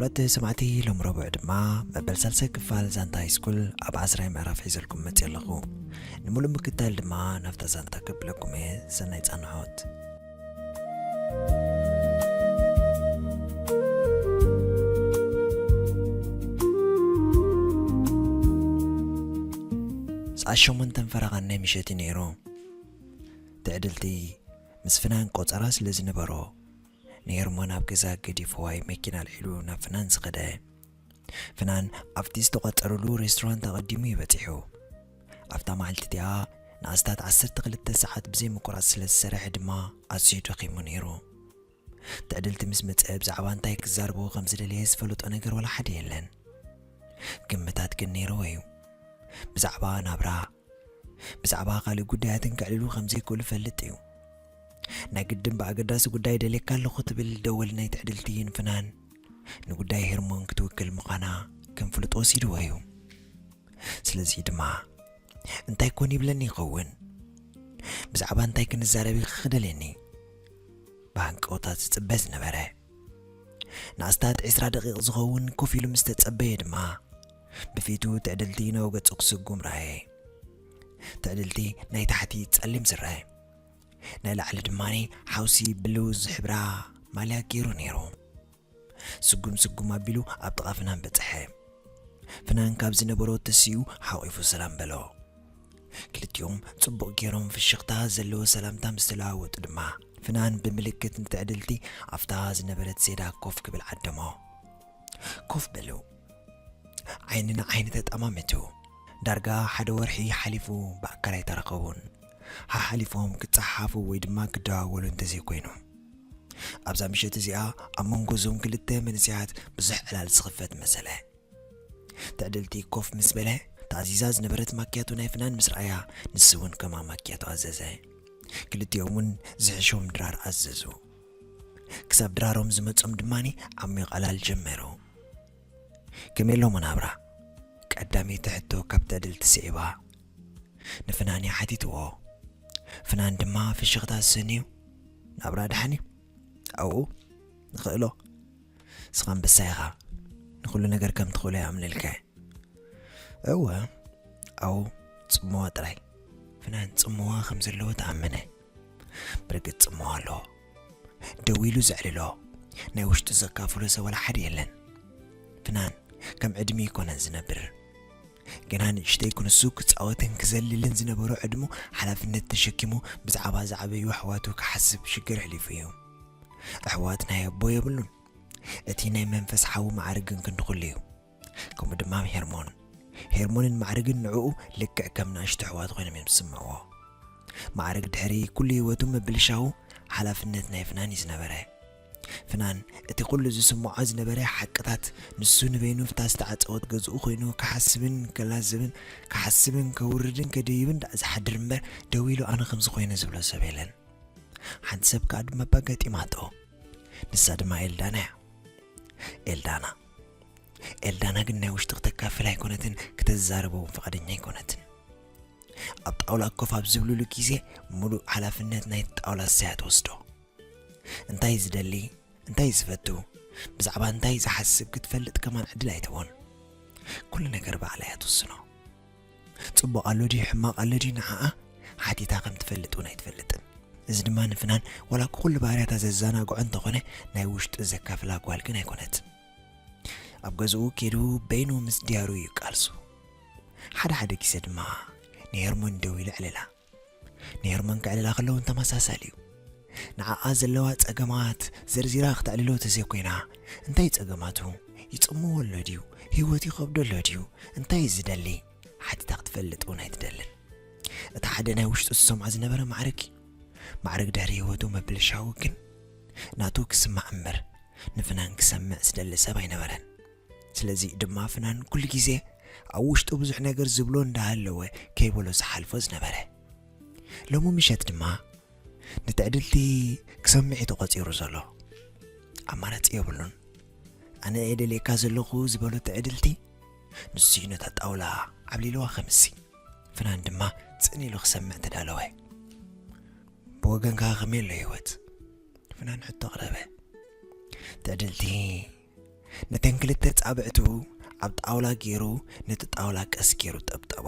ክቡራት ሰማዕቲ፣ ሎም ረቡዕ ድማ መበል ሳልሳይ ክፋል ዛንታ ሃይስኩል ኣብ ዓስራይ ምዕራፍ ሒዘልኩም መፅእ ኣለኹ። ንምሉእ ምክታል ድማ ናብታ ዛንታ ከብለኩም እየ። ሰናይ ፃንሖት። ሰዓት ሸሞንተን ፈረቓን ናይ ምሸት እዩ ነይሩ። ትዕድልቲ ምስ ፍናን ቆጸራ ስለ ዝነበሮ፣ ንሄርሞን ኣብ ገዛ ገዲፍዋ እዩ መኪና ኣልዒሉ ናብ ፍናን ዝኸደ። ፍናን ኣብቲ ዝተቋጸረሉ ሬስቶራንት ኣቐዲሙ እዩ በጺሑ። ኣብታ መዓልቲ እቲኣ ንኣስታት ዓሰርተ ክልተ ሰዓት ብዘይ ምቁራጽ ስለ ዝሰርሐ ድማ ኣዝዩ ደኺሙ ነይሩ። ትዕድልቲ ምስ መጸ ብዛዕባ እንታይ ክዛረቦ ከም ዝደለየ ዝፈለጦ ነገር ወላ ሓደ የለን። ግምታት ግን ነይርዎ እዩ። ብዛዕባ ናብራ፣ ብዛዕባ ካልእ ጉዳያትን ከዕልሉ ከም ዘይክእሉ ይፈልጥ እዩ። ናይ ግድን ብኣገዳሲ ጉዳይ ደልየካ ኣለኹ ትብል ደወል ናይ ትዕድልቲ ንፍናን ንጉዳይ ሄርሞን ክትውክል ምዃና ከም ፍሉጥ ወሲድዎ እዩ። ስለዚ ድማ እንታይ ኮን ይብለኒ ይኸውን? ብዛዕባ እንታይ ክንዛረብ ኢኺ ክደልየኒ? ብሃንቀውታ ዝጽበ ዝነበረ። ንኣስታት ዕስራ ደቂቕ ዝኸውን ኮፍ ኢሉ ምስ ተጸበየ ድማ፣ ብፊቱ ትዕድልቲ ናብ ገጹ ክስጉም ረኣየ። ትዕድልቲ ናይ ታሕቲ ጸሊም ስረ፣ ናይ ላዕሊ ድማ ሓውሲ ብሉዝ ዝሕብራ ማልያ ገይሩ ነይሩ። ስጉም ስጉም ኣቢሉ ኣብ ጥቓ ፍናን በጽሐ። ፍናን ካብ ዝነበሮ ተሲኡ ሓቂፉ ሰላም በሎ። ክልቲኦም ጽቡቕ ገይሮም ፍሽኽታ ዘለዎ ሰላምታ ምስ ተለዋወጡ ድማ፣ ፍናን ብምልክት ንትዕድልቲ ኣብታ ዝነበረት ሴዳ ኮፍ ክብል ዓደሞ። ኮፍ በሉ። ዓይኒ ንዓይኒ ተጠማመቱ። ዳርጋ ሓደ ወርሒ ሓሊፉ ብኣካል ኣይተራኸቡን። ሓሓሊፎም ክጸሓሓፉ ወይ ድማ ክደዋወሉ እንተዘይኮይኑ። ኣብዛ ምሸት እዚኣ ኣብ መንጎ እዞም ክልተ መንእሰያት ብዙሕ ዕላል ዝኽፈት መሰለ። ትዕድልቲ ኮፍ ምስ በለ፣ ተኣዚዛ ዝነበረት ማክያቶ ናይ ፍናን ምስ ረኣያ፣ ንሱ እውን ከማ ማክያቶ ኣዘዘ። ክልቲኦም እውን ዝሕሾም ድራር ኣዘዙ። ክሳብ ድራሮም ዝመጾም ድማኒ ዓሚቕ ዕላል ጀመሩ። ከመይ ኣሎ መናብራ? ቀዳመይቲ ሕቶ ካብ ትዕድልቲ ስዒባ ንፍናን እያ ሓቲትዎ። ፍናን ድማ ፍሽኽታ ኣሰንዩ፣ ናብራ ደሓን እዩ? ኣብኡ ንኽእሎ። ንስኻ ኣንበሳ ኢኻ። ንኹሉ ነገር ከም ትኽእሎ ይኣምነልካ እየ። እወ፣ ኣብኡ ጽምዋ ጥራይ። ፍናን ጽምዋ ከም ዘለዎ ተኣመነ። ብርግጽ ጽምዋ ኣለዎ። ደው ኢሉ ዘዕልሎ፣ ናይ ውሽጡ ዘካፍሎ ሰብ ዋላ ሓደ የለን። ፍናን ከም ዕድሚ ይኮነን ዝነብር። ገና ንእሽተይ ክንሱ ክጻወትን ክዘልልን ዝነበሮ ዕድሙ ሓላፍነት ተሸኪሙ ብዛዕባ ዝዓበዩ ኣሕዋቱ ክሓስብ ሽግር ኣሕሊፉ እዩ። ኣሕዋት ናይ ኣቦ የብሉን። እቲ ናይ መንፈስ ሓዉ ማዕርግ ግን ክንዲ ኩሉ እዩ። ከምኡ ድማ ሄርሞን። ሄርሞንን ማዕርግን ንዕኡ ልክዕ ከም ንኣሽቱ ኣሕዋት ኮይኖም እዮም ዝስምዕዎ። ማዕርግ ድሕሪ ኩሉ ህይወቱ ምብልሻዉ ሓላፍነት ናይ ፍናን እዩ ዝነበረ። ፍናን እቲ ኩሉ ዝስምዖ ዝነበረ ሓቅታት ንሱ ንበይኑ ፍታ ዝተዓጸወት ገዝኡ ኮይኑ ክሓስብን ከላዝብን፣ ክሓስብን ከውርድን ከደይብን ደኣ ዝሓድር እምበር ደው ኢሉ ኣነ ከምዚ ኮይነ ዝብሎ ሰብ የለን። ሓንቲ ሰብ ከኣ ድማ ኣጋጢማቶ። ንሳ ድማ ኤልዳና እያ። ኤልዳና። ኤልዳና ግን ናይ ውሽጢ ክተካፍል ኣይኮነትን፣ ክተዛርቦ እውን ፍቓደኛ ኣይኮነትን። ኣብ ጣውላ ኮፍ ኣብ ዝብልሉ ግዜ ምሉእ ሓላፍነት ናይ ጣውላ እሳ እያ ትወስዶ። እንታይ ዝደሊ፣ እንታይ ዝፈቱ፣ ብዛዕባ እንታይ ዝሓስብ ክትፈልጥ ከማን ዕድል ኣይትቦን። ኩሉ ነገር ባዕላ እያ ትውስኖ። ጽቡቕ ኣሎ ድዩ ሕማቕ ኣሎ ድዩ ንዓኣ ሓቲታ ከም ትፈልጥ እውን ኣይትፈልጥን። እዚ ድማ ንፍናን ዋላ እኳ ኩሉ ባህርያታ ዘዘናግዖ እንተኾነ ናይ ውሽጡ ዘካፍላ ጓል ግን ኣይኮነትን። ኣብ ገዝኡ ከይዱ በይኑ ምስ ድያሩ እዩ ቃልሱ። ሓደ ሓደ ግዜ ድማ ንሄርሞን ደው ኢሉ ዕልላ። ንሄርሞን ከዕልላ ከለውን ተመሳሳሊ እዩ። ንዓኣ ዘለዋ ጸገማት ዘርዚራ ክተዕልሎ ተዘይኮይና፣ እንታይ ጸገማቱ? ይጽምዎ ኣሎ ድዩ? ህይወት ይኸብዶ ኣሎ ድዩ? እንታይ እዩ ዝደሊ? ሓቲታ ክትፈልጥ እውን ኣይትደልን። እቲ ሓደ ናይ ውሽጡ ዝሰምዖ ዝነበረ ማዕርግ እዩ። ማዕርግ ድሕሪ ህይወቱ ምብልሻዉ ግን ናቱ ክስማዕ እምበር ንፍናን ክሰምዕ ዝደሊ ሰብ ኣይነበረን። ስለዚ ድማ ፍናን ኩሉ ግዜ ኣብ ውሽጡ ብዙሕ ነገር ዝብሎ እንዳሃለወ ከይበሎ ዝሓልፎ ዝነበረ። ሎሚ ምሸት ድማ ንትዕድልቲ ክሰምዕ እዩ ተቖጺሩ ዘሎ። ኣማራጺ የብሉን። ኣነ እየ ደልየካ ዘለኹ ዝበሎ ትዕድልቲ ንሱ እዩ ነታ ጣውላ ዓብሊልዋ ከምሲ። ፍናን ድማ ጽን ኢሉ ክሰምዕ ተዳለወ። ብወገንካ ከመይ ኣሎ ህይወት? ፍናን ሕቶ ኣቕረበ። ትዕድልቲ ነተን ክልተ ጻብዕቱ ኣብ ጣውላ ገይሩ፣ ነቲ ጣውላ ቀስ ገይሩ ጠብጠቦ።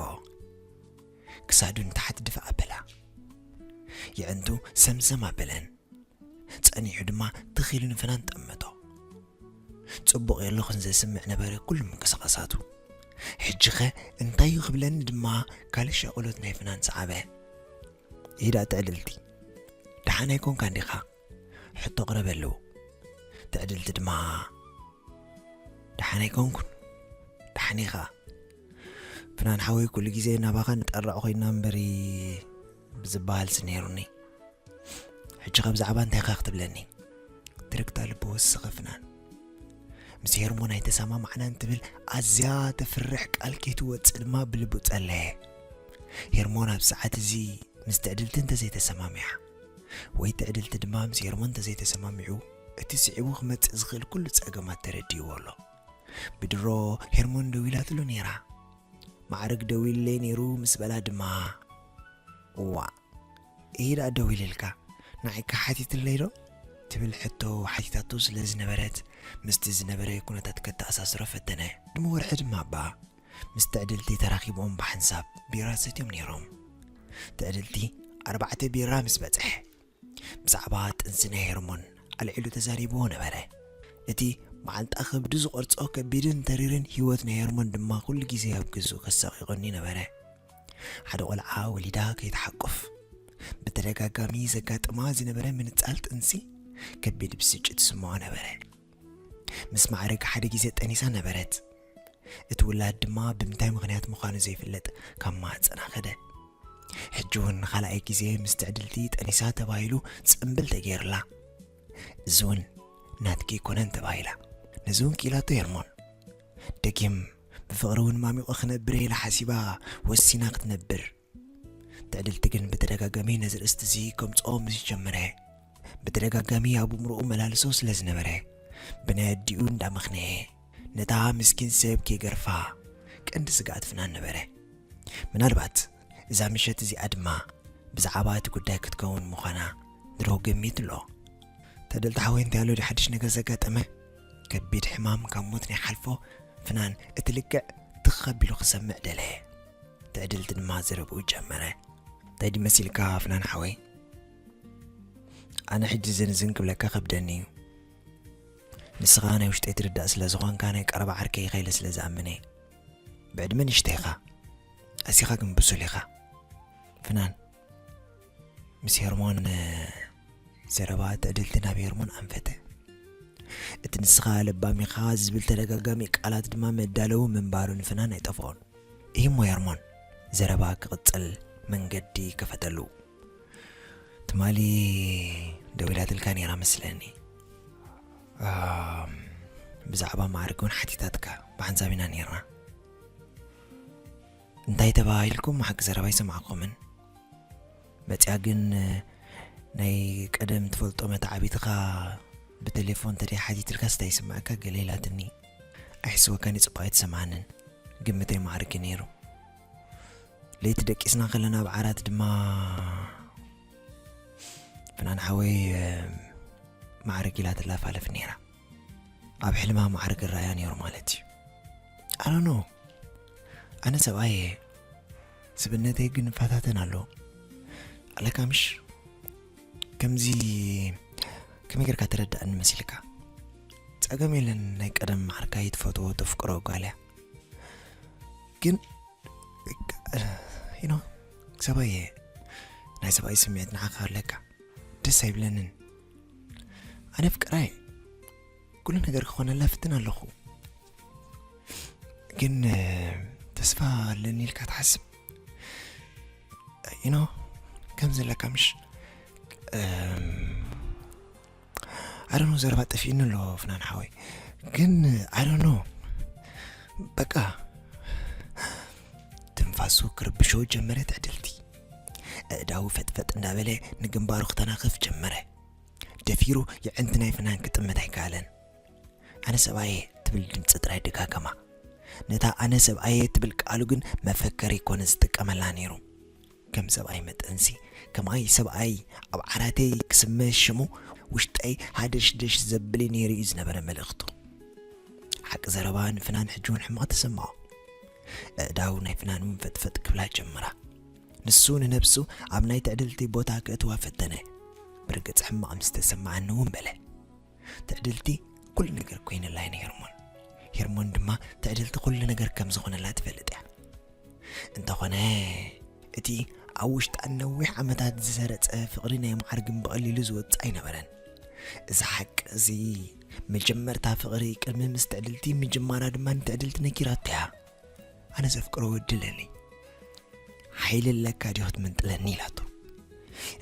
ክሳዱ ንታሕቲ ድፍእ ኣበላ። የዕንቱ ሰምሰም ኣበለን። ጸኒሑ ድማ ትኽ ኢሉ ንፍናን ጠመቶ። ጽቡቕ የለኹን ዘስምዕ ነበረ ኩሉ ምንቅስቓሳቱ። ሕጂኸ እንታይ እዩ ክብለኒ ድማ ካልእ ሻቕሎት ናይ ፍናን ሰዓበ። ኢዳ ትዕድልቲ፣ ደሓን ኣይኮንካን ዲኻ? ሕቶ ኣቕረበሉ። ትዕድልቲ ድማ፣ ደሓን ኣይኮንኩን፣ ደሓን ኢኻ። ፍናን ሓወይ፣ ኩሉ ግዜ ናባኻ ንጠርዕ ኮይና እምበሪ ብዝበሃልሲ ነይሩኒ። ሕጂ ኸ ብዛዕባ እንታይ ኢኻ ክትብለኒ? ትርግታ ልቡ ወሰኸ ፍናን። ምስ ሄርሞን ኣይተሰማማዕናን ትብል ኣዝያ ተፍርሕ ቃል ከይትወጽእ ድማ ብልቡ ጸለየ። ሄርሞን ኣብ ሰዓት እዚ ምስ ትዕድልቲ እንተዘይተሰማሚዓ፣ ወይ ትዕድልቲ ድማ ምስ ሄርሞን እንተዘይተሰማሚዑ፣ እቲ ስዒቡ ክመጽእ ዝኽእል ኩሉ ጸገማት ተረዲእዎ ኣሎ። ብድሮ ሄርሞን ደዊላትሉ ነይራ። ማዕርግ ደዊልለይ ነይሩ ምስ በላ ድማ፣ እዋእ፣ ኢሂ ደኣ ደዊልልካ፣ ንዓይካ ሓቲትለይ ዶ? ትብል ሕቶ ሓቲታቶ ስለ ዝነበረት፣ ምስቲ ዝነበረ ኩነታት ከተኣሳስሮ ፈተነ። ድሚ ወርሒ ድማ እባ ምስ ትዕድልቲ ተራኺቦም ብሓንሳብ ቢራ ሰትዮም ነይሮም። ትዕድልቲ ኣርባዕተ ቢራ ምስ በጽሐ፣ ብዛዕባ ጥንሲ ናይ ሄርሞን ኣልዒሉ ተዛሪብዎ ነበረ። እቲ መዓንጣ ከብዱ ዝቖርጾ ከቢድን ተሪርን ህይወት ናይ ሄርሞን ድማ ኩሉ ግዜ ኣብ ገዝኡ ከሳቒቖኒ ነበረ። ሓደ ቆልዓ ወሊዳ ከይትሓቁፍ ብተደጋጋሚ ዘጋጥማ ዝነበረ ምንጻል ጥንሲ ከቢድ ብስጭት ይስምዖ ነበረ። ምስ ማዕረግ ሓደ ግዜ ጠኒሳ ነበረት። እቲ ውላድ ድማ ብምንታይ ምኽንያት ምዃኑ ዘይፍለጥ ካብ ማህጸና ከደ። ሕጂ እውን ንኻልኣይ ግዜ ምስ ትዕድልቲ ጠኒሳ ተባሂሉ ጽምብል ተገይርላ። እዚ እውን ናትኪ ኣይኮነን ተባሂላ። ነዚ እውን ክኢላቶ ሄርሞን። ደጊም ብፍቕሪ እውን ማሚቑ ክነብር ኢላ ሓሲባ ወሲና ክትነብር። ትዕድልቲ ግን ብተደጋጋሚ ነዚ ርእስቲ እዚ ከምጽኦ ምስ ጀመረ፣ ብተደጋጋሚ ኣብ እምርኡ መላልሶ ስለ ዝነበረ፣ ብናይ ኣዲኡ እንዳመኽነየ ነታ ምስኪን ሰብ ከይገርፋ ቀንዲ ስግኣት ፍናን ነበረ። ምናልባት እዛ ምሸት እዚኣ ድማ ብዛዕባ እቲ ጉዳይ ክትከውን ምዃና ድሮ ገሚቱ ኣሎ። ትዕድልቲ ሓወይ፣ እንታይ ኣሎ ድዩ ሓድሽ ነገር ዘጋጠመ? ከቢድ ሕማም ካብ ሞት ናይ ሓልፎ ፍናን እቲ ልክዕ ትኽ ኣቢሉ ክሰምዕ ደለየ። ትዕድልቲ ድማ ዘረብኡ ጀመረ። እንታይ ድዩ መሲልካ ፍናን ሓወይ? ኣነ ሕጂ ዝንዝን ክብለካ ከብደኒ እዩ። ንስኻ ናይ ውሽጠይ ትርዳእ ስለ ዝኾንካ ናይ ቀረባ ዓርከይ ኢኻ ኢለ ስለ ዝኣምን እየ። ብዕድመ ንእሽተይ ኢኻ። ኣዚኻ ግን ብሱል ኢኻ። ፍናን፣ ምስ ሄርሞን ዘረባ ትዕድልቲ ናብ ሄርሞን ኣንፈተ። እቲ ንስኻ ለባም ኢኻ ዝብል ተደጋጋሚ ቃላት ድማ መዳለዊ ምንባሩ ንፍናን ኣይጠፍኦን። እሂሞ ሄርሞን ዘረባ ክቕጽል መንገዲ ከፈተሉ። ትማሊ ደዊላትልካ ነይራ መስለኒ። ኣም፣ ብዛዕባ ማዕርግ እውን ሓቲታትካ ብሓንሳብ ኢና ነይርና። እንታይ ተባሂልኩም ሓቂ ዘረባ ኣይሰማዕኩምን። መጽያ ግን ናይ ቀደም ትፈልጦ መተዓቢትኻ ብቴሌፎን ተደይ ሓቲትልካ ስታይ ይስማዕካ ገለ ኢላትኒ። ኣይሕስወካን እዩ ጽቡቕ ኣይተሰማዓንን። ግምተይ ማዕርግ እዩ ነይሩ። ለይቲ ደቂስና ከለና ኣብ ዓራት ድማ ፍናን ሓወይ ማዕርግ ኢላ ትላፋለፍ ነይራ። ኣብ ሕልማ ማዕርግ ራያ ነይሩ ማለት እዩ። ኣኖኖ ኣነ ሰብኣይ እየ። ስብነተይ ግን ፈታተን ኣሎ ኣለካ ምሽ? ከምዚ ከመይ ጌርካ ተረዳእኒ መሲልካ? ጸገም የለን፣ ናይ ቀደም ማዕርካይ ትፈትዎ ተፍቅሮ ጓል እያ። ግን ኢኖ ሰብኣይ እየ። ናይ ሰብኣይ ስምዒት ንዓኻ ኣለካ ደስ ኣይብለንን። ኣነ ፍቅራይ ኩሉ ነገር ክኾነላ ፍትን ኣለኹ። ግን ተስፋ ኣለኒ ኢልካ ትሓስብ? ኢኖ ከም ዘለካ ምሽ? ኣደኖ ዘረባ ጠፊእኒ ኣሎ ፍናን ሓወይ። ግን ኣደኖ በቃ ትንፋሱ ክርብሾ ጀመረ። ትዕድልቲ ኣእዳው ፈጥፈጥ እንዳበለ ንግንባሩ ክተናኽፍ ጀመረ። ደፊሩ የዕንቲ ናይ ፍናን ክጥምት ኣይከኣለን። ኣነ ሰብኣየ ትብል ድምፂ ጥራይ ደጋገማ። ነታ ኣነ ሰብኣየ ትብል ቃሉ ግን መፈከሪ ኮነ ዝጥቀመላ ነይሩ። ከም ሰብኣይ መጠንሲ ከማይ ሰብኣይ ኣብ ዓራተይ ክስመ ሽሙ ውሽጠይ ሃደሽደሽ ዘብል ነይሩ እዩ ዝነበረ መልእኽቱ። ሓቂ ዘረባ ንፍናን ሕጂ እውን ሕማቕ ተሰምዖ። ኣእዳው ናይ ፍናን እውን ፈጥፈጥ ክብላ ጀመራ። ንሱ ንነብሱ ኣብ ናይ ትዕድልቲ ቦታ ከእትዋ ፈተነ። ብርግጽ ሕማቕ ምስ ተሰማዓኒ እውን በለ፣ ትዕድልቲ ኩሉ ነገር ኮይነላ እያ ንሄርሞን። ሄርሞን ድማ ትዕድልቲ ኩሉ ነገር ከም ዝኾነላ ትፈልጥ እያ። እንተኾነ እቲ ኣብ ውሽጣ ነዊሕ ዓመታት ዝሰረጸ ፍቕሪ ናይ መዓርግን ብቐሊሉ ዝወጽእ ኣይነበረን። እዚ ሓቂ እዚ መጀመርታ ፍቕሪ ቅድሚ ምስ ትዕድልቲ ምጅማራ ድማ ንትዕድልቲ ነጊራቶ እያ። ኣነ ዘፍቅሮ ወዲ ኣለኒ፣ ሓይሊ ኣለካ ድዩ ክትምንጥለኒ ኢላቶ።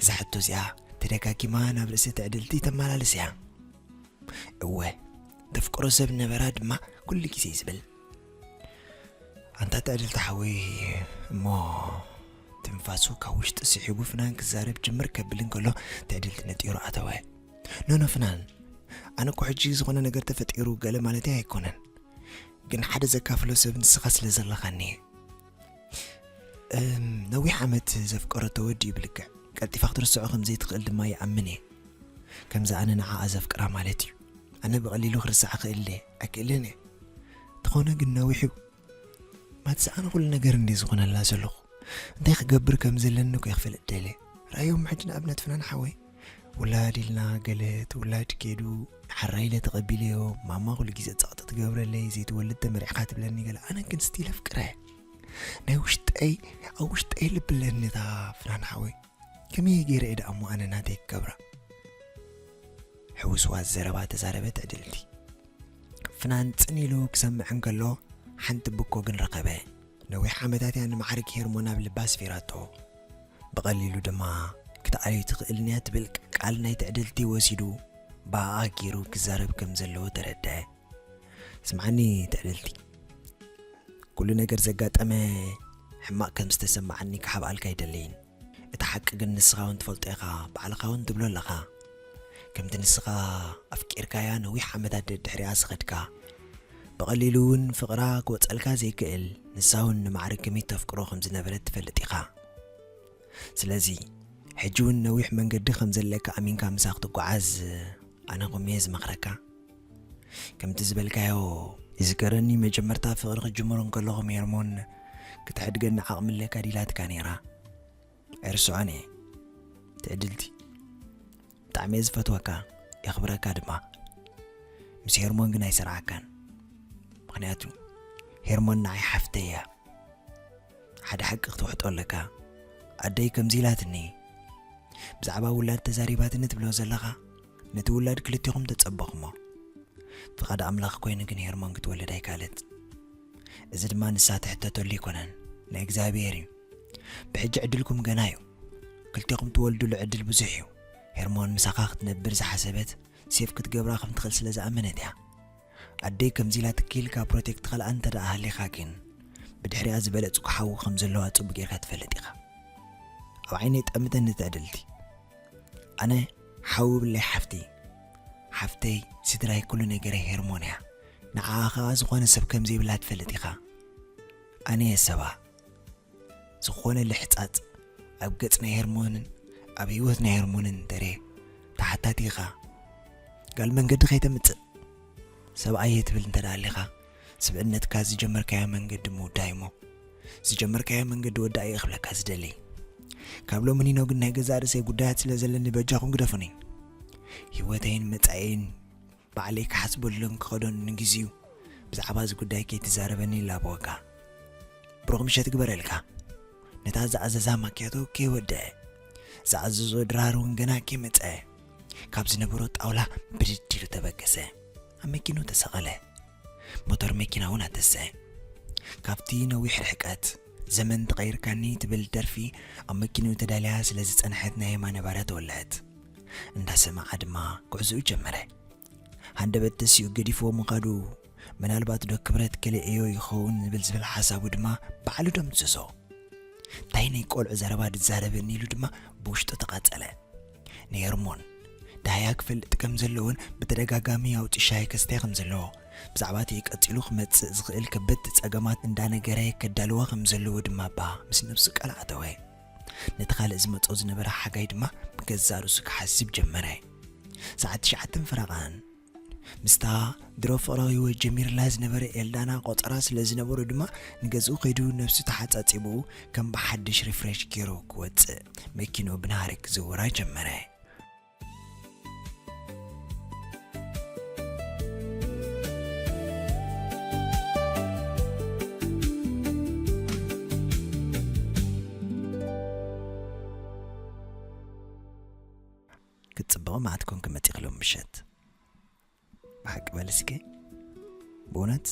እዛ ሕቶ እዚኣ ተደጋጊማ ናብ ርእሲ ትዕድልቲ ተመላልስ እያ። እወ፣ ተፍቅሮ ሰብ ነበራ ድማ ኩሉ ግዜ እዩ ዝብል። ኣንታ ትዕድልቲ ሓወይ፣ እሞ ትንፋሱ ካብ ውሽጢ ስሒቡ ፍናን ክዛረብ ጅምር ከብል እንከሎ ትዕድልቲ ነጢሩ ኣተወ። ኖኖ ፍናን፣ ኣነ እኮ ሕጂ ዝኾነ ነገር ተፈጢሩ ገለ ማለተይ ኣይኮነን፣ ግን ሓደ ዘካፍሎ ሰብ ንስኻ ስለ ዘለኻኒ እየ። እም፣ ነዊሕ ዓመት ዘፍቀረቶ ወዲ እዩ ብልክዕ። ቀልጢፋ ክትርስዖ ከም ዘይትኽእል ድማ ይኣምን እየ። ከምዚ ኣነ ንዓኣ ዘፍቅራ ማለት እዩ። ኣነ ብቐሊሉ ክርስዓ ክእል እየ፣ ኣይክእልን እየ። እንተኾነ ግን ነዊሕ እዩ። ማትስ ኣነ ኩሉ ነገር እንዲ ዝኾነላ ዘለኹ። እንታይ ክገብር ከም ዘለኒ እኮ እየ ክፈልጥ ደልየ። ራእዮም ሕጂ ንኣብነት ፍናን ሓወይ። ውላድ ኢልና ገለ እቲ ውላድ ከይዱ ሓራይ ኢለ ተቐቢለዮ፣ ማማ ኩሉ ግዜ ጸቕጢ ትገብረለይ፣ ዘይትወልድ ተመሪዕካ ትብለኒ ገለ። ኣነ ግን ስቲል ኣፍቅረ። ናይ ውሽጠይ፣ ኣብ ውሽጠይ ልቢ ኣለኒ እታ ፍናን ሓወይ። ከመይ ገይረ እየ ደኣ እሞ ኣነ ናተይ ክገብራ? ሕውስዋስ ዘረባ ተዛረበት ትዕድልቲ። ፍናን ጽን ኢሉ ክሰምዕ እንከሎ ሓንቲ ብኮ ግን ረኸበ። ነዊሕ ዓመታት እያ ንማዕርግ ሄርሞን ኣብ ልባ ኣስፊራቶ። ብቐሊሉ ድማ ክትኣልዩ ትኽእልን እያ ትብል ቃል ናይ ትዕድልቲ ወሲዱ ብኣኣ ገይሩ ክዛረብ ከም ዘለዎ ተረድአ። ስምዓኒ ትዕድልቲ፣ ኩሉ ነገር ዘጋጠመ ሕማቕ ከም ዝተሰማዓኒ ክሓብኣልካ ኣይደለይን። እቲ ሓቂ ግን ንስኻ እውን ትፈልጦ ኢኻ፣ ባዕልኻ እውን ትብሎ ኣለኻ። ከምቲ ንስኻ ኣፍቂርካያ ነዊሕ ዓመታት ደድሕሪኣ ዝኸድካ፣ ብቐሊሉ እውን ፍቕራ ክወጸልካ ዘይክእል፣ ንሳ እውን ንማዕርግ ከመይ ተፍቅሮ ከም ዝነበረት ትፈልጥ ኢኻ። ስለዚ ሕጂ እውን ነዊሕ መንገዲ ከም ዘለካ ኣሚንካ ምሳ ክትጓዓዝ ኣነ ከምየ ዝመኽረካ። ከምቲ ዝበልካዮ ይዝከረኒ፣ መጀመርታ ፍቕሪ ክጅምሩ እንከለኹም ሄርሞን ክትሕድገኒ ዓቕሚ ኣለካ ዲላትካ ነይራ። ኣይርስዖን እየ ትዕድልቲ። ብጣዕሚ እየ ዝፈትወካ፣ የኽብረካ ድማ። ምስ ሄርሞን ግን ኣይሰርዓካን። ምኽንያቱ ሄርሞን ንዓይ ሓፍተይ እያ። ሓደ ሓቂ ክትውሕጦ ኣለካ። ኣደይ ከምዚ ኢላትኒ፣ ብዛዕባ ውላድ ተዛሪባትኒ ትብሎ ዘለኻ፣ ነቲ ውላድ ክልቴኹም ተጸበኹሞ። ፍቓድ ኣምላኽ ኮይኑ ግን ሄርሞን ክትወልድ ኣይካለት። እዚ ድማ ንሳ ትሕተተሉ ኣይኮነን፣ ናይ እግዚኣብሔር እዩ። ብሕጂ ዕድልኩም ገና እዩ። ክልቴኹም ትወልድሉ ዕድል ብዙሕ እዩ። ሄርሞን ምሳኻ ክትነብር ዝሓሰበት ሴፍ ክትገብራ ከም ትኽእል ስለ ዝኣመነት እያ። ኣደይ ከምዚ ኢላ ትኪልካ ፕሮቴክት ትኸልኣ እንተ ደኣ ሃሊኻ ግን፣ ብድሕሪኣ ዝበለጽኩ ሓዊ ከም ዘለዋ ጽቡቕ ጌርካ ትፈልጥ ኢኻ። ኣብ ዓይነይ ጠምተኒ ትዕድልቲ። ኣነ ሓዊ ብለይ ሓፍቲ። ሓፍተይ፣ ስድራይ፣ ኩሉ ነገረይ ሄርሞን እያ። ንዓኣ ኸኣ ዝኾነ ሰብ ከም ዘይብላ ትፈልጥ ኢኻ። ኣነ እየ ሰባ። ዝኾነ ልሕጻጽ ኣብ ገጽ ናይ ሄርሞንን ኣብ ህይወት ናይ ሄርሞንን እንተርየ ተሓታቲ ኢኻ። ጋል መንገዲ ከይተምጽእ። ሰብኣይ እየ ትብል እንተ ደኣ ኣሊኻ፣ ስብእነትካ ዝጀመርካዮ መንገዲ ምውዳእ እሞ፣ ዝጀመርካዮ መንገዲ ወዳእ እየ ክብለካ ዝደሊ። ካብ ሎሚ ኒኖ ግን ናይ ገዛእ ርእሰይ ጉዳያት ስለ ዘለኒ በጃኹም ግደፉኒ። ህይወተይን መጻኢየይን ባዕለይ ክሓስበሉን ክኸዶን ንግዚኡ ብዛዕባ እዚ ጉዳይ ከይትዛረበኒ ይላበወካ። ብሩኽ ምሸት ግበረልካ። ነታ ዝኣዘዛ ማክያቶ ከይወደአ፣ ዝኣዘዞ ድራር እውን ገና ከይመጸአ፣ ካብ ዝነበሮ ጣውላ ብድድ ኢሉ ተበገሰ። ኣብ መኪንኡ ተሰቐለ። ሞተር መኪና እውን ኣተሰ። ካብቲ ነዊሕ ርሕቀት፣ ዘመን ተቐይርካኒ ትብል ደርፊ ኣብ መኪንኡ ተዳልያ ስለ ዝጸንሐት ናይ የማነ ባርያ ተወልዐት። እንዳሰማዓ ድማ ጉዕዞኡ ጀመረ። ሃንደበት ተሲኡ ገዲፍዎ ምኻዱ፣ ምናልባት ዶ ክብረት ከሊእዮ ይኸውን ዝብል ዝብል ሓሳቡ ድማ ባዕሉ ደምሰሶ። እንታይ ናይ ቆልዑ ዘረባ ድዛረበኒ ኢሉ ድማ ብውሽጡ ተቓጸለ። ንሄርሞን ዳህያ ክፈልጥ ከም ዘለዎን ብተደጋጋሚ ኣውጺኡ ሻሂ ከስታይ ከም ዘለዎ፣ ብዛዕባ እቲ ቀጺሉ ክመጽእ ዝኽእል ከበድቲ ጸገማት እንዳነገረ ከዳልዋ ከም ዘለዎ ድማ እባ ምስ ነብሱ ቃል ኣተወ። ነቲ ካልእ ዝመጾ ዝነበረ ሓጋይ ድማ ብገዛእ ርእሱ ክሓስብ ጀመረ። ሰዓት ትሽዓተን ፈረቓን ምስታ ድሮ ፍቕራዊ ህይወት ጀሚርላ ዝነበረ ኤልዳና ቆጸራ ስለ ዝነበሮ ድማ፣ ንገዝኡ ከይዱ ነብሱ ተሓጻጺቡ ከም ብሓድሽ ሪፍሬሽ ገይሩ ክወጽእ መኪንኡ ብናህሪ ክዝውራ ጀመረ። ክትጽብቕ መዓት ኮንኪ መጺኺ ሎም ምሸት። ብሓቂ በል እስኪ። ብእውነት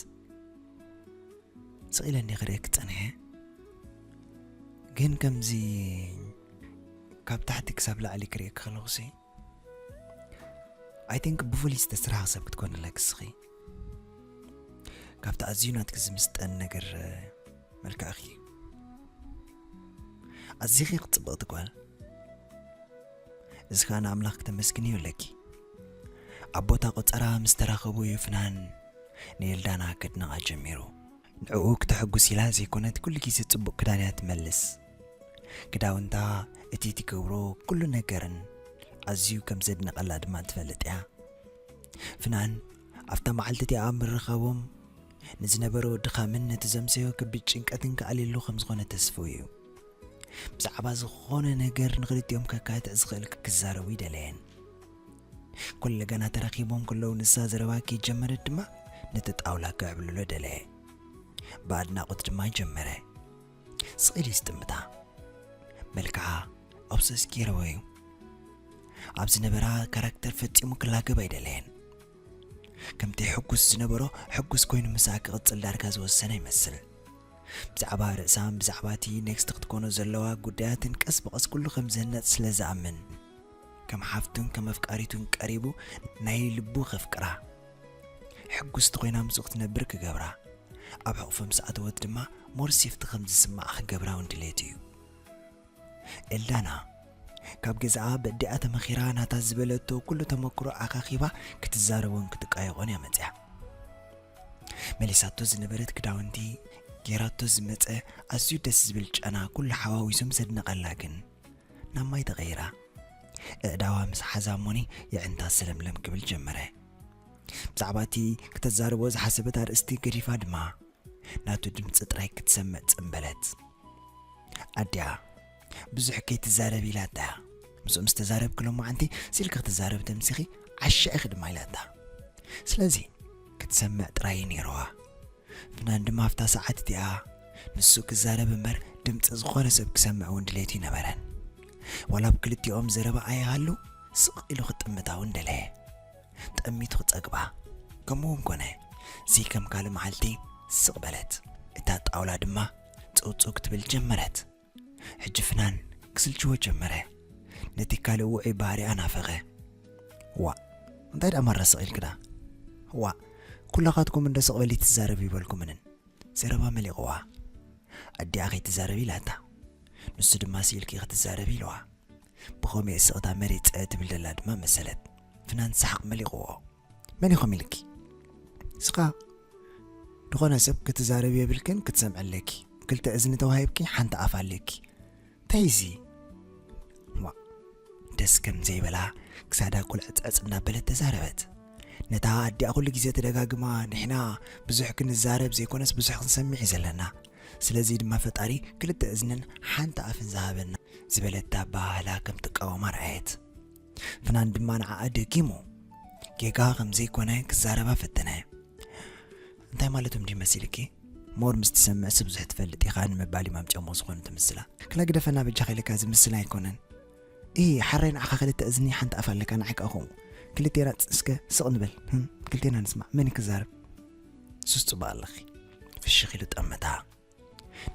ስቕ ኢለ እንዲ ክርእየኪ ጸኒሐ። ግን ከምዚ ካብ ታሕቲ ክሳብ ላዕሊ ክርእየኪ ከለኹሲ፣ I think ብፍሉይ ዝተስራህ ሰብ ክትኮኒ ኣለኪ እስኺ። ካብቲ ኣዝዩ ናትኪ ዝምስጠን ነገር መልክዕኺ። ኣዚኺ ክትጽብቕቲ ጓል። እዚ ኸኣ ንኣምላኽ ክተመስግንዮ ኣለኪ። ኣብ ቦታ ቆጸራ ምስ ተራኸቡ እዩ ፍናን ንኤልዳና ከድንቓ ጀሚሩ። ንዕኡ ክተሐጉስ ኢላ ዘይኮነት ኩሉ ግዜ ጽቡቕ ክዳን እያ ትመልስ። ክዳውንታ፣ እቲ ትገብሮ ኩሉ ነገርን ኣዝዩ ከም ዘድንቐላ ድማ ትፈልጥ እያ። ፍናን ኣብታ መዓልቲ እቲኣ ምርኻቦም ንዝነበሮ ድኻምን ነቲ ዘምሰዮ ከቢድ ጭንቀትን ክኣልየሉ ከም ዝኾነ ተስፍኡ እዩ። ብዛዕባ ዝኾነ ነገር ንኽልቲኦም ከካትዕ ዝኽእል ክዛረቡ ይደለየን። ኩለ ገና ተራኺቦም ከለዉ ንሳ ዘረባ ከይጀመረት ድማ ነቲ ጣውላ ክዕብልሎ ደለየ። ብኣድናቖት ድማ ጀመረ። ስቕ ኢሉ ይስጥምታ። መልክዓ ኦብሰስ ገይርዎ እዩ። ኣብ ዝነበራ ካራክተር ፈጺሙ ክላገብ ኣይደለየን። ከምቲ ሕጉስ ዝነበሮ ሕጉስ ኮይኑ ምስኣ ክቕጽል ዳርጋ ዝወሰነ ይመስል። ብዛዕባ ርእሳን ብዛዕባ እቲ ኔክስት ክትኮኖ ዘለዋ ጉዳያትን ቀስ ብቐስ ኩሉ ከም ዝህነጽ ስለ ዝኣምን፣ ከም ሓፍቱን ከም ኣፍቃሪቱን ቀሪቡ ናይ ልቡ ከፍቅራ፣ ሕጉስቲ ኮይና ምስኡ ክትነብር ክገብራ፣ ኣብ ሕቑፎ ምስ ኣተወት ድማ ሞር ሴፍቲ ከም ዝስምዓ ክገብራ እውን ድሌቱ እዩ። ኤልዳና ካብ ገዛኣ በዲኣ ተመኺራ ናታ ዝበለቶ ኩሉ ተመክሮ ኣኻኺባ ክትዛረቦን ክትቃየቖን እያ መጺኣ። መሊሳቶ ዝነበረት ክዳውንቲ፣ ጌራቶ ዝመጸ ኣዝዩ ደስ ዝብል ጨና ኩሉ ሓዋዊሱ ምስ ኣድነቐላ ግን ናብ ማይ ተቐይራ። ኣእዳዋ ምስ ሓዛ እሞኒ የዕንታ ሰለምለም ክብል ጀመረ። ብዛዕባ እቲ ክተዛርቦ ዝሓሰበት ኣርእስቲ ገዲፋ ድማ ናቱ ድምፂ ጥራይ ክትሰምዕ ጽምበለት። ኣዲኣ ብዙሕ ከይትዛረብ ኢላታ እያ። ምስኡ ምስ ተዛረብኪ ሎማዓንቲ ስኢልኪ ክትዛረቢ ተምሲኺ ዓሻ ኢኺ ድማ ኢላታ። ስለዚ ክትሰምዕ ጥራይ እዩ ነይርዋ። ፍናን ድማ ኣብታ ሰዓት እቲኣ ንሱ ክዛረብ እምበር ድምፂ ዝኾነ ሰብ ክሰምዕ እውን ድሌቱ ኣይነበረን። ዋላ ኣብ ክልቲኦም ዘረባ ኣይሃሉ ስቕ ኢሉ ክጥምታ እውን ደለየ። ጠሚቱ ክጸግባ። ከምኡ እውን ኮነ። ዘይከም ካልእ መዓልቲ ስቕ በለት። እታ ጣውላ ድማ ጽውጽው ክትብል ጀመረት። ሕጂ ፍናን ክስልችዎ ጀመረ። ነቲ ካልእ ውዑይ ባህሪኣ ናፈቐ። ዋእ፣ እንታይ ደኣ ማራ ስቕ ኢልኪ ደኣ? ዋእ፣ ኩላኻትኩም እንዶ ስቕ በሊ ትዛረቡ ይበልኩምንን። ዘረባ መሊቕዋ። ኣዲኣ ከይትዛረቢ ኢላታ። ንሱ ድማ ስኢልኪ ኢኺ ትዛረቢ ኢልዋ። ብኸምኡ እየ ስቕታ መሪጸ ትብል ዘላ ድማ መሰለት። ፍናን ሰሓቕ መሊቕዎ። መን ኢኹም ኢልኪ? ስኻ ዝኾነ ሰብ ክትዛረብ የብልክን ክትሰምዕ ኣለኪ። ክልተ እዝኒ ተዋሂብኪ ሓንቲ ኣፍ ኣለኪ። እንታይ እዚ? ዋእ፣ ደስ ከም ዘይበላ ክሳዳ ቁልዕጽዕጽ እናበለት ተዛረበት። ነታ ኣዲኣ ኩሉ ግዜ ተደጋግማ፣ ንሕና ብዙሕ ክንዛረብ ዘይኮነስ ብዙሕ ክንሰምዕ እዩ ዘለና። ስለዚ ድማ ፈጣሪ ክልተ እዝንን ሓንቲ ኣፍን ዝሃበና ዝበለት ኣበሃህላ ከም ትቃወማ ረኣየት። ፍናን ድማ ንዓኣ ደጊሙ ጌጋ ከም ዘይኮነ ክዛረባ ፈተነ። እንታይ ማለቶም ድዩ መሲልኪ? ሞር ምስ ትሰምዕሲ ብዙሕ ትፈልጥ ኢኻ ንምባል እዮም ኣምጺኦሞ ዝኾኑ ትምስላ። ክላ ግደፈና በጃኻ ኢለካ ዝምስል ኣይኮነን። ኢ ሓራይ ንዓኻ ክልተ እዝኒ ሓንቲ ኣፍ ኣለካ ንዓይ ከኣ ከምኡ። ክልቴና ጽ-፣ እስከ ስቕ ንበል። ህም፣ ክልቴና ንስማዕ። መን ክዛረብ? ሱስ ጽቡቕ ኣለኺ። ፍሽኽ ኢሉ ጠመታ።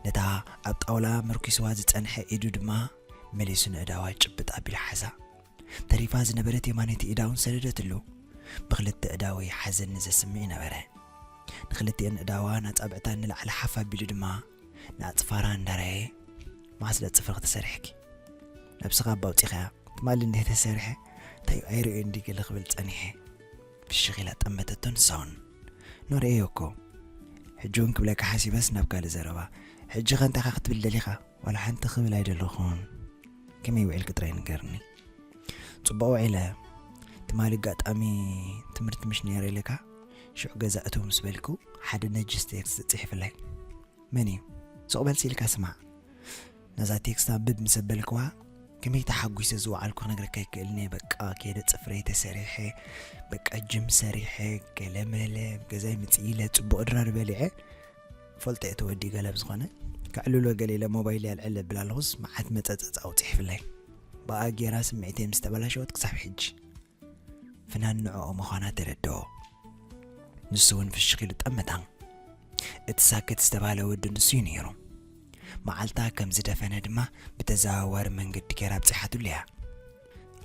ነታ ኣብ ጣውላ መርኪስዋ ዝጸንሐ ኢዱ ድማ መሊሱ ንእዳዋ ጭብጥ ኣቢሉ ሓዛ። ተሪፋ ዝነበረት የማነይቲ ኢዳ እውን ሰደደትሉ። ብኽልተ እዳዊ ሓዘኒ ዘስምዕ ነበረ። ንኽልቲኤን እዳዋ ናጻብዕታ ንላዕሊ ሓፍ ኣቢሉ ድማ ንኣጽፋራ እንዳረየ፣ "መዓስ ደኣ ጽፍርኺ ተሰሪሕኪ? ነብስኻ ኣባ ኣውጺኻያ? ትማሊ እንዲህ ተሰሪሐ፣ እንታይ ኣይርእዮ እንዲ ገለ ክብል ጸኒሐ?" ፍሽኽ ኢላ ጠመተቶ ንሳ እውን። "ኖርእዮ እኮ። ሕጂ እውን ክብለካ ሓሲበስ ናብ ካልእ ዘረባ። ሕጂ ኸ እንታይ ኢኻ ክትብል ደሊኻ?" "ዋላ ሓንቲ ክብል ኣይደለኹን። ከመይ ውዒልኪ ጥራይ ንገርኒ?" "ጽቡቕ ውዒለ። ትማሊ ኣጋጣሚ ትምህርቲ ምሽ ነይረ ኢለካ፣ ሽዑ ገዛ እትው ምስ በልኩ ሓደ ነጅስ ቴክስት ጽሒፍለይ። መን እዩ? ስቕ በል ኢልካ ስማዕ። ነዛ ቴክስት ኣንብብ ምስ ኣበልክዋ፣ ከመይ ተሓጒሰ ዝወዓልኩ ክነግረካ ኣይክእልን እየ። በቃ ከይደ ጽፍረይ ተሰሪሐ፣ በቃ ጅም ሰሪሐ፣ ገለመለ፣ ገዛይ ምጽእ ኢለ ጽቡቕ ድራር በሊዐ። ፈልጠ እቲ ወዲ ገለ ብዝኾነ፣ ከዕልሎ ገለ ኢለ ሞባይል ኣልዕል እብል ኣለኹስ፣ መዓት መጸጸጻ ኣውጺሕፍለይ። ብኣ ጌራ ስምዒተይ ምስ ተበላሸወት ክሳብ ሕጂ። ፍናን ንዕኦ ምዃና ተረድኦ። ንሱ እውን ፍሽኽ ኢሉ ጠመታ። እቲ ሳክት ዝተባህለ ወዲ ንሱ እዩ ነይሩ። መዓልታ ከም ዝደፈነ ድማ ብተዘዋዋሪ መንገዲ ጌራ ኣብጺሓትሉ እያ።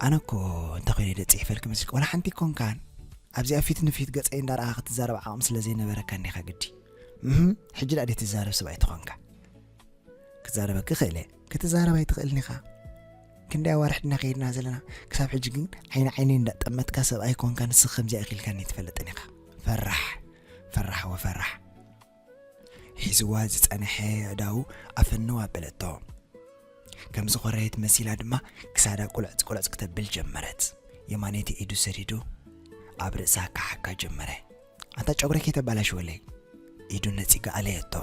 ኣነ እኮ እንተኾይነ ደ ጽሒፈልኪ መስልኪ፣ ዋላ ሓንቲ ኣይኮንካን። ኣብዚኣ ፊት ንፊት ገጸይ እንዳረኣኻ ክትዛረብ ዓቕሚ ስለ ዘይነበረካ እንዲኻ ግዲ። እህ፣ ሕጂ ደኣ ደይ ትዛረብ ሰብ ኣይትኾንካ። ክዛረበኪ ክእለ፣ ክትዛረብ ኣይትኽእልን ኢኻ። ክንደይ ኣዋርሕ ድና ከይድና ዘለና፣ ክሳብ ሕጂ ግን ዓይኒ ዓይነይ እንዳጠመትካ ሰብኣይ ኮንካ ንስኽ ከምዚኣ ኢኺልካኒ ኣይትፈልጥን ኢኻ። ፈራሕ፣ ፈራሕ ወፈራሕ። ሒዝዋ ዝጸንሐ ኣእዳዉ ኣፈንው ኣበለቶ። ከም ዝኾረየት መሲላ ድማ ክሳዳ ቁልዕጽ ቁልዕጽ ክተብል ጀመረት። የማነይቲ ኢዱ ሰዲዱ ኣብ ርእሳ ክሓካ ጀመረ። ኣንታ ጨጉረይ ከይተባላሽወለይ። ኢዱ ነጺጋ ኣለየቶ።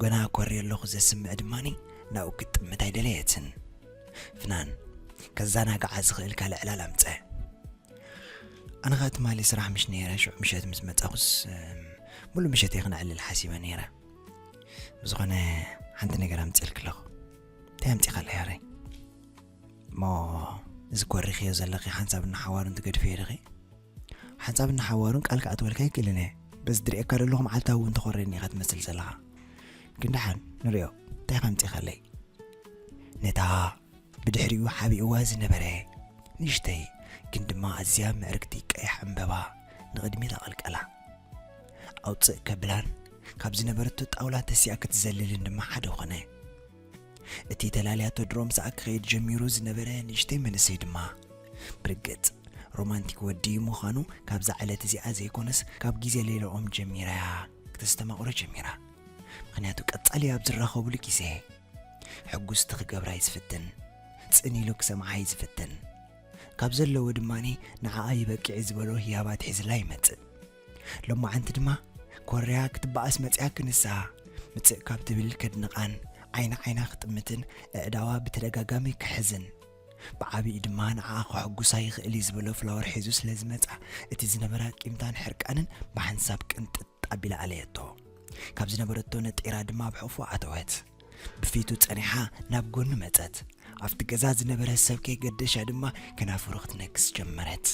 ገና ኮርየ ኣለኹ ዘስምዕ ድማኒ ናብኡ ክትጥምት ኣይደለየትን። ፍናን፣ ከዘናግዓ ዝኽእል ካልእ ዕላል ኣምጸ። ኣነ ኸኣ ትማሊ ስራሕ ምሽ ነይረ፣ ሽዑ ምሸት ምስ መጻኹስ፣ እም፣ ሙሉእ ምሸት እየ ክነዕልል ሓሲበ ነይረ። ብዝኾነ ሓንቲ ነገር ኣምጺኤልኪ ኣለኹ። እንታይ ኣምጺኻለይ ሃረይ? እሞ እዚ ኮሪኽዮ ዘለኺ ሓንሳብ እናሓዋሩን ትገድፍዮ ዲኺ? ሓንሳብ እናሓዋሩን ቃል ክኣትወልካ ኣይክእልን እየ። በዚ ዝርእየካ ዘለኹ መዓልታዊ እውን ተኾርየኒ ኢኻ ትመስል ዘለኻ። ግን ደሓን ንርእዮ፣ እንታይ ኢኻ ኣምጺኻለይ? ነታ ብድሕሪኡ ሓቢእዋ ዝነበረ ንእሽተይ ግን ድማ ኣዝያ ምዕርግቲ ቀያሕ ዕምበባ ንቕድሚት ኣቐልቀላ። ኣውጽእ ከብላን ካብ ዝነበረቶ ጣውላ ተሲኣ ክትዘልልን ድማ ሓደ ኾነ። እቲ ተላልያቶ ድሮ ምሳኣ ክኸይድ ጀሚሩ ዝነበረ ንእሽተይ መንእሰይ ድማ ብርግጽ ሮማንቲክ ወዲ ምዃኑ ካብዛ ዕለት እዚኣ ዘይኮነስ ካብ ግዜ ሌላኦም ጀሚራ እያ ክተስተማቕሮ ጀሚራ። ምኽንያቱ ቀጻሊ ኣብ ዝራኸቡሉ ግዜ ሕጉስቲ ክገብራ እዩ ዝፍትን፣ ጽን ኢሉ ክሰምዓ እዩ ዝፍትን። ካብ ዘለዎ ድማኒ ንዓኣ ይበቅዕ ዝበሎ ህያባት ሒዝላ ይመጽእ። ሎማዓንቲ ድማ ኮርያ ክትበኣስ መጽያ ክንሳ ምጽእ ካብ ትብል ከድንቓን ዓይኒ ዓይና ክጥምትን ኣእዳዋ ብተደጋጋሚ ክሕዝን ብዓቢኡ ድማ ንዓኣ ከሐጉሳ ይኽእል እዩ ዝበሎ ፍላወር ሒዙ ስለ ዝመጽኣ እቲ ዝነበራ ቂምታን ሕርቃንን ብሓንሳብ ቅንጥጥ ኣቢላ ኣለየቶ። ካብ ዝነበረቶ ነጢራ ድማ ኣብ ሕቑፉ ኣተወት። ብፊቱ ጸኒሓ ናብ ጎኑ መጸት። ኣብቲ ገዛ ዝነበረ ሰብ ከይገደሻ ድማ ከናፍሩ ክትነክስ ጀመረት።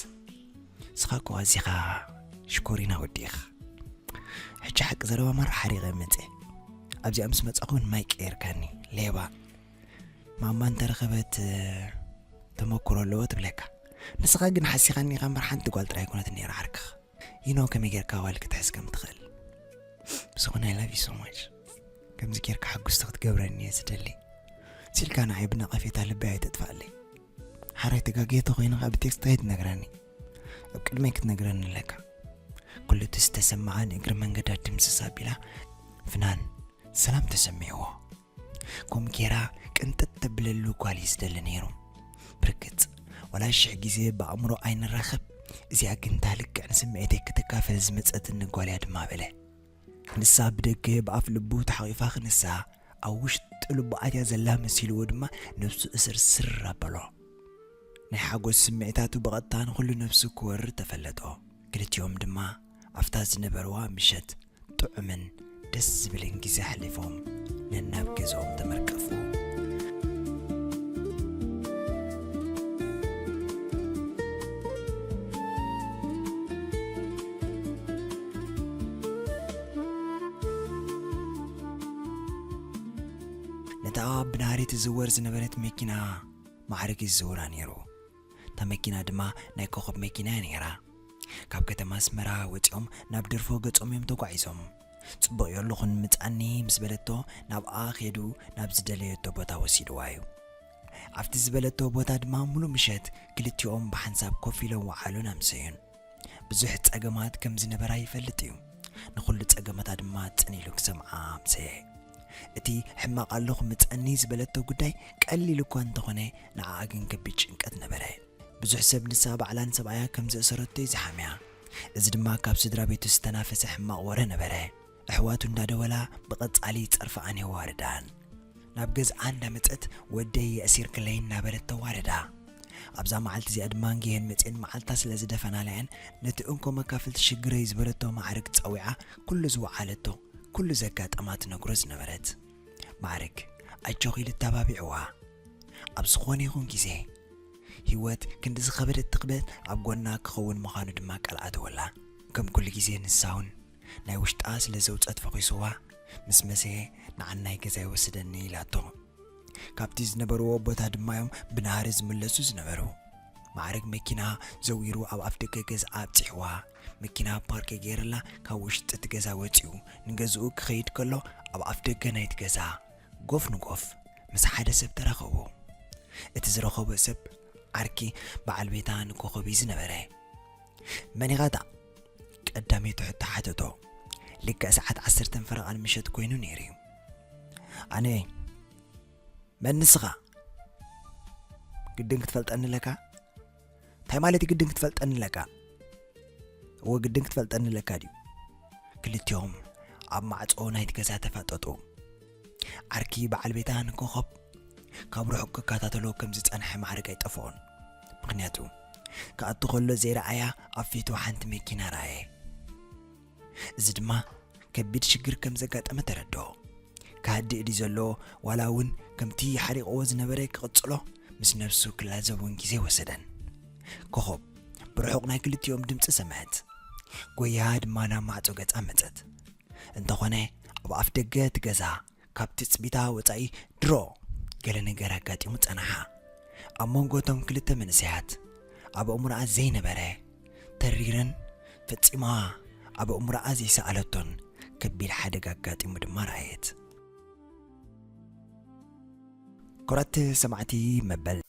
ንስኻ እኮ ኣዚኻ ሽኮሪና ወዲ ኢኻ። ሕጂ ሓቂ ዘረባ ማራ ሓሪቐ መጸ። ኣብዚኣ ምስ መጻኹ እውን ማይ ቀይርካኒ፣ ሌባ። ማማ እንተረኸበት ተመኩሮ ኣለዎ ትብለካ። ንስኻ ግን ሓሲኻኒ ኢኻ እምበር ሓንቲ ጓል ጥራይ ኣይኮነትን ነይራ ዓርክኻ። ይኖ ከመይ ጌርካ ጓል ክትሕዝ ከም ትኽእል። ብዝኾነ I love you so much። ከምዚ ጌርካ ሓጉስቲ ክትገብረኒ እየ ዝደሊ። ሲልካ ንዓይ ብነቐፌታ ልበይ ኣይተጥፋኣለይ። ሓራይ ተጋግየ ተኾይነ ኸኣ ብቴክስት ኣይትነግረኒ። ኣብ ቅድመይ ክትነግረኒ ኣለካ። ኩሉ እቲ ዝተሰምዓ ንእግሪ መንገዳ ድምስስ ኣቢላ ፍናን ሰላም ተሰሚዕዎ። ከምኡ ጌራ ቅንጥጥ ተብለሉ ጓል እዩ ዝደሊ ነይሩ። ብርግጽ፣ ዋላ ሽሕ ግዜ ብኣእምሮ ኣይንራኸብ፣ እዚኣ ግን እታ ልክዕ ንስምዒተይ ክትካፈል ዝመጸትኒ ጓል እያ ድማ በለ። ንሳ ብደገ ብኣፍ ልቡ ተሓቒፋ ክንሳ፣ ኣብ ውሽጢ ልቡ ኣትያ ዘላ መሲልዎ ድማ ነብሱ እስርስር ኣበሎ። ናይ ሓጎስ ስምዒታቱ ብቐጥታ ንኹሉ ነብሱ ክወርድ ተፈለጦ። ክልቲኦም ድማ ኣብታ ዝነበርዋ ምሸት ጥዑምን ደስ ዝብልን ግዜ ኣሕሊፎም ነናብ ገዝኦም ተመርቀፉ። ነታ ብናህሪ ትዝወር ዝነበረት መኪና ማዕረግ ይዝውራ ነይሩ። እታ መኪና ድማ ናይ ኮኸብ መኪና እያ ነይራ። ካብ ከተማ ኣስመራ ወጺኦም ናብ ደርፎ ገጾም እዮም ተጓዒዞም። ጽቡቕ እዩ ኣለኹን ምጻኒ ምስ በለቶ ናብኣ ከይዱ ናብ ዝደለየቶ ቦታ ወሲድዋ እዩ። ኣብቲ ዝበለቶ ቦታ ድማ ሙሉእ ምሸት ክልቲኦም ብሓንሳብ ኮፍ ኢሎም ወዓሉን ኣምሰዩን። ብዙሕ ጸገማት ከም ዝነበራ ይፈልጥ እዩ። ንኹሉ ጸገማታ ድማ ጽን ኢሉ ክሰምዓ ኣምሰየ። እቲ ሕማቕ ኣለኹ ምጸኒ ዝበለቶ ጉዳይ ቀሊል እኳ እንተኾነ ንዓኣ ግን ከቢድ ጭንቀት ነበረ። ብዙሕ ሰብ ንሳ ባዕላን ሰብኣያ ከም ዘእሰረቶ እዩ ዝሓምያ። እዚ ድማ ካብ ስድራ ቤቱ ዝተናፈሰ ሕማቕ ወረ ነበረ። ኣሕዋቱ እንዳደወላ ብቐጻሊ ይጸርፍኣን የዋርዳን። ናብ ገዝኣ እንዳመጸት "ወደይ የእሲርክለይ" እናበለት ተዋርዳ። ኣብዛ መዓልቲ እዚኣ ድማ እንግሄን መጺኤን መዓልታ ስለ ዝደፈናለኣን ነቲ እንኮ መካፍልቲ ሽግረይ ዝበለቶ ማዕርግ ጸዊዓ ኩሉ ዝወዓለቶ ኩሉ ዘጋጠማ ትነግሮ ዝነበረት። ማዕርግ ኣጆኺ ኢሉ ኣተባቢዕዋ። ኣብ ዝኾነ ይኹን ግዜ ህይወት ክንዲ ዝኸበደት ትኽበት ኣብ ጎና ክኸውን ምዃኑ ድማ ቃል ኣተወላ። ከም ኩሉ ግዜ ንሳ እውን ናይ ውሽጣ ስለ ዘውጸት ፈኺስዋ ምስ መሰየ "ንዓናይ ገዛ ይወስደኒ" ኢላቶ። ካብቲ ዝነበርዎ ቦታ ድማ እዮም ብናህሪ ዝምለሱ ዝነበሩ። ማዕርግ መኪና ዘዊሩ ኣብ ኣፍ ደገ ገዝኣ ኣብጺሕዋ። መኪና ፓርክ ገይርላ ካብ ውሽጢ እቲ ገዛ ወጺኡ ንገዝኡ ክኸይድ ከሎ ኣብ ኣፍ ደገ ናይቲ ገዛ ጎፍ ንጎፍ ምስ ሓደ ሰብ ተራኸቡ። እቲ ዝረኸቦ ሰብ ዓርኪ በዓል ቤታ ንኮኸብ እዩ ዝነበረ። "መን ኢኻ እታ?" ቀዳመይቲ ሕቶ ሓተቶ። ልክዕ ሰዓት ዓሰርተ ፈረቓን ምሸት ኮይኑ ነይሩ እዩ። "ኣነ እየ። መን ንስኻ? ግድን ክትፈልጠኒ ኣለካ?" "እንታይ ማለት እዩ ግድን ክትፈልጠኒ ኣለካ?" "እወ ግድን ክትፈልጠኒ ኣለካ ድዩ?" ክልቲኦም ኣብ ማዕጾ ናይቲ ገዛ ተፋጠጡ። ዓርኪ በዓል ቤታ ንኮኸብ ካብ ርሑቕ ክከታተሎ ከም ዝጸንሐ ማዕርግ ኣይጠፍኦን። ምኽንያቱ ክኣቱ ከሎ ዘይረኣያ ኣብ ፊቱ ሓንቲ መኪና ረኣየ። እዚ ድማ ከቢድ ሽግር ከም ዘጋጠመ ተረድኦ። ክሃድእ ድዩ ዘሎ ዋላ እውን ከምቲ ሓሪቕዎ ዝነበረ ክቕጽሎ ምስ ነብሱ ክላዘብ እውን ግዜ ወሰደን። ኮኸብ ብርሑቕ ናይ ክልቲኦም ድምጺ ሰምዐት። ጎያ ድማ ናብ ማዕጾ ገጻ መጸት። እንተኾነ ኣብ ኣፍ ደገ እቲ ገዛ ካብ ትጽቢታ ወጻኢ ድሮ ገለ ነገር ኣጋጢሙ ጸናሓ። ኣብ መንጎ እቶም ክልተ መንእሰያት ኣብ ኣእምሮኣ ዘይነበረ ተሪርን ፈጺማ ኣብ ኣእምሮኣ ዘይሰኣለቶን ከቢድ ሓደጋ ኣጋጢሙ ድማ ረኣየት። ክቡራት ሰማዕቲ መበል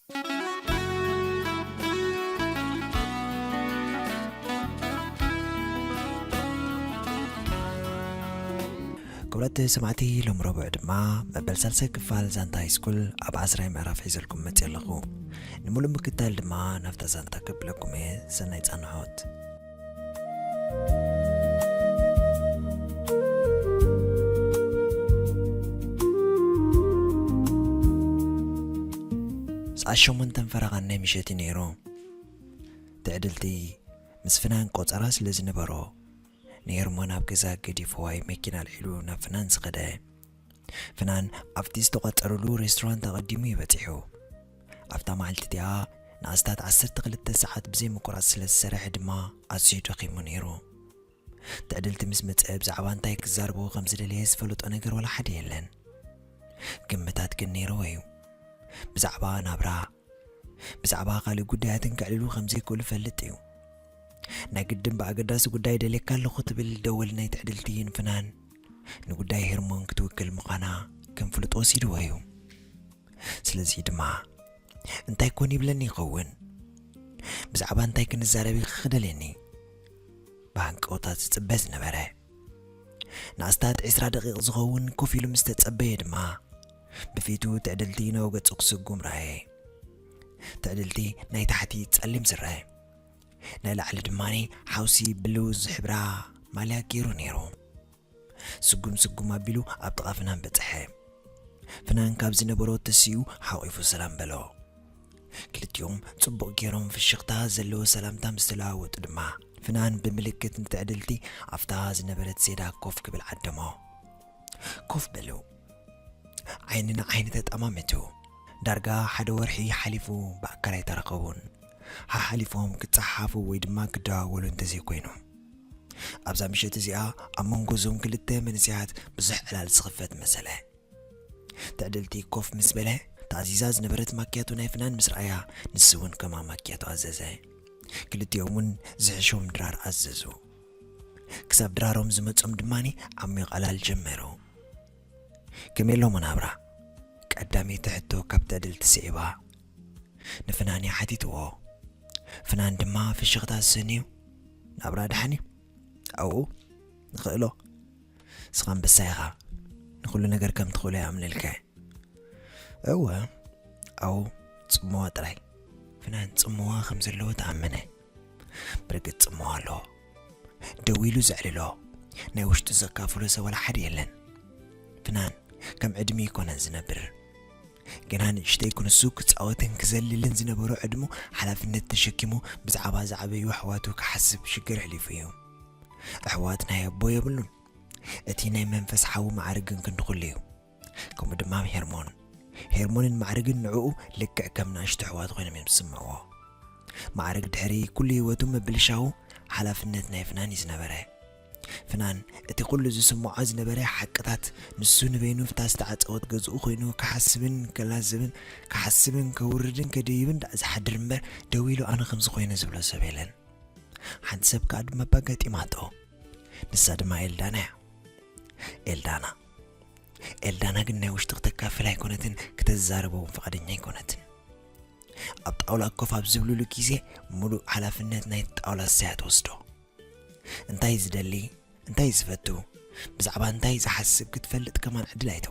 ክቡራት ሰማዕቲ፣ ሎም ረቡዕ ድማ መበል ሳልሳይ ክፋል ዛንታ ሃይስኩል ኣብ ዓስራይ ምዕራፍ ሒዘልኩም መጽእ ኣለኹ። ንምሉእ ምክታል ድማ ናብታ ዛንታ ከብለኩም እየ። ሰናይ ጻንሖት። ሰዓት ሸሞንተን ፈረቓን ናይ ምሸት እዩ ነይሩ። ትዕድልቲ ምስ ፍናን ቆጸራ ስለ ዝነበሮ፣ ንሄርሞን ኣብ ገዛ ገዲፍዋ እዩ መኪና ኣልዒሉ ናብ ፍናን ዝኸደ። ፍናን ኣብቲ ዝተቋጸረሉ ሬስቶራንት ኣቐዲሙ እዩ በጺሑ። ኣብታ መዓልቲ እቲኣ ንኣስታት ዓሰርተ ክልተ ሰዓት ብዘይ ምቁራጽ ስለ ዝሰርሐ ድማ ኣዝዩ ደኺሙ ነይሩ። ትዕድልቲ ምስ መጸ ብዛዕባ እንታይ ክዛረቦ ከም ዝደለየ ዝፈለጦ ነገር ዋላ ሓደ የለን። ግምታት ግን ነይርዎ እዩ። ብዛዕባ ናብራ፣ ብዛዕባ ካልእ ጉዳያትን ከዕልሉ ከም ዘይክእሉ ይፈልጥ እዩ። ናይ ግድን ብኣገዳሲ ጉዳይ ደልየካ ኣለኹ ትብል ደወል ናይ ትዕድልቲ ንፍናን ንጉዳይ ሄርሞን ክትውክል ምዃና ከም ፍሉጥ ወሲድዎ እዩ። ስለዚ ድማ እንታይ ኮን ይብለኒ ይኸውን? ብዛዕባ እንታይ ክንዛረብ ኢኺ ክደልየኒ? ብሃንቀውታ ዝጽበ ዝነበረ። ንኣስታት ዕስራ ደቂቕ ዝኸውን ኮፍ ኢሉ ምስ ተጸበየ ድማ ብፊቱ ትዕድልቲ ናብ ገጹ ክስጉም ረኣየ። ትዕድልቲ ናይ ታሕቲ ጸሊም ስረ፣ ናይ ላዕሊ ድማ ሓውሲ ብሉዝ ዝሕብራ ማልያ ገይሩ ነይሩ። ስጉም ስጉም ኣቢሉ ኣብ ጥቓ ፍናን በጽሐ። ፍናን ካብ ዝነበሮ ተሲኡ ሓቒፉ ሰላም በሎ። ክልቲኦም ጽቡቕ ገይሮም ፍሽኽታ ዘለዎ ሰላምታ ምስ ተለዋወጡ ድማ ፍናን ብምልክት ንትዕድልቲ ኣብታ ዝነበረት ሴዳ ኮፍ ክብል ዓደሞ። ኮፍ በሉ። ዓይኒ ንዓይኒ ተጠማመቱ። ዳርጋ ሓደ ወርሒ ሓሊፉ ብኣካል ኣይተራኸቡን። ሓሓሊፎም ክጸሓሓፉ ወይ ድማ ክደዋወሉ እንተዘይኮይኑ። ኣብዛ ምሸት እዚኣ ኣብ መንጎ እዞም ክልተ መንእሰያት ብዙሕ ዕላል ዝኽፈት መሰለ። ትዕድልቲ ኮፍ ምስ በለ፣ ተኣዚዛ ዝነበረት ማክያቶ ናይ ፍናን ምስ ረኣያ፣ ንሱ እውን ከማ ማክያቶ ኣዘዘ። ክልቲኦም እውን ዝሕሾም ድራር ኣዘዙ። ክሳብ ድራሮም ዝመጾም ድማኒ ዓሚቕ ዕላል ጀመሩ። "ከመይ ኣሎ መናብራ?" ቀዳመይቲ ሕቶ ካብ ትዕድልቲ ስዒባ ንፍናን እያ ሓቲትዎ። ፍናን ድማ ፍሽኽታ ኣሰንዩ፣ "ናብራ ደሓን እዩ?" "ኣብኡ ንኽእሎ፣ ንስኻ ኣንበሳ ኢኻ፣ ንኹሉ ነገር ከም ትኽእሎ ይኣምነልካ እየ።" "እወ፣ ኣብኡ ጽምዋ ጥራይ፣ ፍናን ጽምዋ ከም ዘለዎ ተኣመነ። ብርግጽ ጽምዋ ኣለዎ። ደው ኢሉ ዘዕልሎ፣ ናይ ውሽጡ ዘካፍሎ ሰብ ዋላ ሓደ የለን። ፍናን ከም ዕድሚ ይኮነን ዝነብር። ገና ንእሽተይ ክንሱ ክጻወትን ክዘልልን ዝነበሮ ዕድሙ ሓላፍነት ተሸኪሙ ብዛዕባ ዝዓበዩ ኣሕዋቱ ክሓስብ ሽግር ኣሕሊፉ እዩ። ኣሕዋት ናይ ኣቦ የብሉን። እቲ ናይ መንፈስ ሓዉ ማዕርግን ክንዲ ኩሉ እዩ። ከምኡ ድማ ሄርሞን። ሄርሞንን ማዕርግን ንዕኡ ልክዕ ከም ንኣሽቱ ኣሕዋት ኮይኖም እዮም ዝስምዕዎ። ማዕርግ ድሕሪ ኩሉ ህይወቱ ምብልሻዉ ሓላፍነት ናይ ፍናን እዩ ዝነበረ። ፍናን እቲ ኩሉ ዝስምዖ ዝነበረ ሓቅታት ንሱ ንበይኑ ፍታ ዝተዓጸወት ገዝኡ ኮይኑ ክሓስብን ከላዝብን፣ ክሓስብን ከውርድን ከደይብን ደኣ ዝሓድር እምበር ደው ኢሉ ኣነ ከምዚ ኮይነ ዝብሎ ሰብ የለን። ሓንቲ ሰብ ከኣ ድማ ኣጋጢማቶ። ንሳ ድማ ኤልዳና እያ። ኤልዳና። ኤልዳና ግን ናይ ውሽጢ ክተካፍል ኣይኮነትን፣ ክተዛረበ እውን ፍቓደኛ ኣይኮነትን። ኣብ ጣውላ ኮፍ ኣብ ዝብልሉ ግዜ ምሉእ ሓላፍነት ናይ ጣውላ እሳያ ትወስዶ። እንታይ ዝደሊ፣ እንታይ ዝፈቱ፣ ብዛዕባ እንታይ ዝሓስብ ክትፈልጥ ከማን ዕድል ኣይተወ።